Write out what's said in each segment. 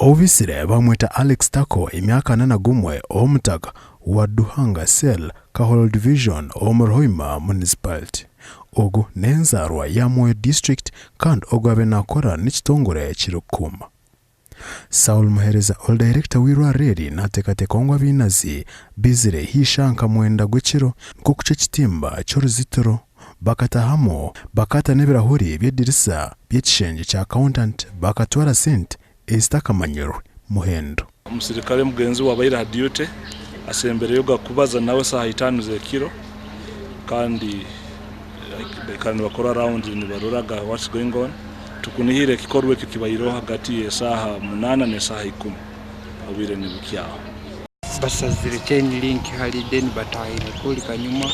Ou baitsire bamweta Alex Tako emyaka 41 ow'omutaka wa Duhanga Cell, Kaholo Division ow'omuri Hoima Municipality. Ogu n'enzaarwa ya Moyo District kandi ogu abaire nakora n'ekitongore ekirikukuuma. Saul Muhereza ori dayirekita w'eirwariro eri nateekateekwaho ngu abainazi baizire haihi nka mwenda gw'ekiro nk'okucwa ekitimba ky'oruzitiro bakatahamu bakaata n'ebirahuri by'edirisa by'ekishengye kya accountant bakatwara sente ezitakamanyirwe muhendo. Omusirikare mugenzi we abaire aha duty asembereyoga kubaza nawe saaha itaano z'ekiro kandi baikara nibakora round nibaroraga what's going on. Tukunihire ekikorwa eki kibaireho hagati y'esaaha munaana n'esaaha ikumi obwire nibukyaho. Basazire chain link hari then batahire kuri kanyuma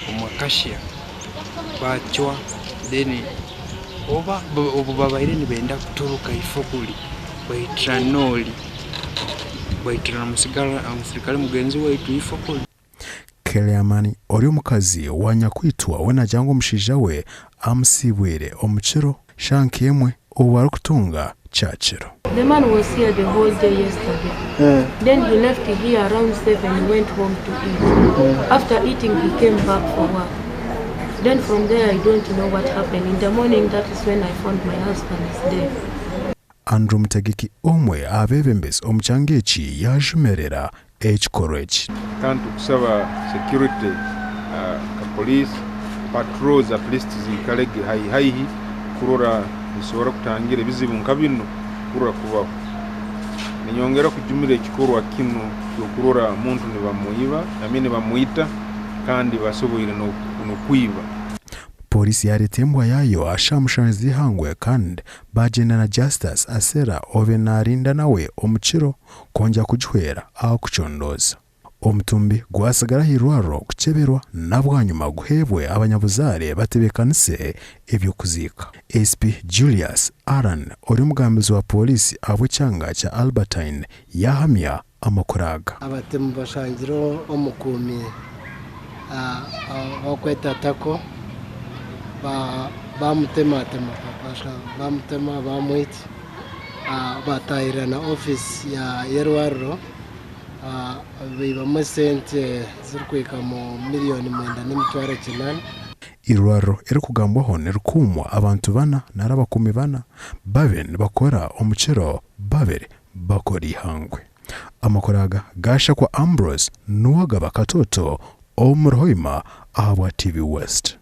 omu acacia bacwa then oba obu babaire nibenda kutoroka ifo kuri baitira nori baitira omusirikare mugenzi waitu ifo kuri. Keleamani ori omukazi wa nyakwitwa we naagira ngu omushaija we amusiibwire omu kiro shaaha nk'emwe obu arikutunga kyakiro. The man was here the whole day yesterday then he left here around 7 went home to eat after eating he came back for work then from there I don't know what happened in the morning that is when I found my husband is dead. Andrew Mutegeki omwe aha beebembezi omu kyanga eki yaajumirira ekikorwa eki. Kandi tukusaba security nka police patrols at least ziikarege haihi haihi kurora nizisobora kutangira ebizibu nka binu kurora kubaho. Ninyongera kujumira ekikorwa kinu ky'okurora omuntu nibamwiba, I mean nibamwita kandi basoboire n'okwiba. Pooriisi yaareeta embwa yaayo aha shaaha mushanju z'eihangwe kandi baagyenda na Justus Asera obe naarinda nawe omu kiro kwongyera kugihwera aha kucondooza. Omutumbi gwatsigara aha irwariro kukyeberwa na bwanyima guheebwe abanyabuzaare batebeekanise eby'okuziika. SP Julius Allan ori omugambizi wa pooriisi ahabw'ekyanga kya Albertine yaahamya amakuru aga. Abatemu bashangire omukuumi orikwetwa Tako bamutematema bamutema bamwita. Baatahirira na ofiisi y'eirwariro baibamu esente zirikuhika omu miriyoni 890. Eirwariro eririkugambwaho nirikuumwa abantu bana nari abakuumi bana, babiri nibakora omu kiro, babiri bakora eihangwe. Amakuru aga gaashakwa Ambrose Nuwagaba Katoto ow'omuri Hoima ahabwa TV West.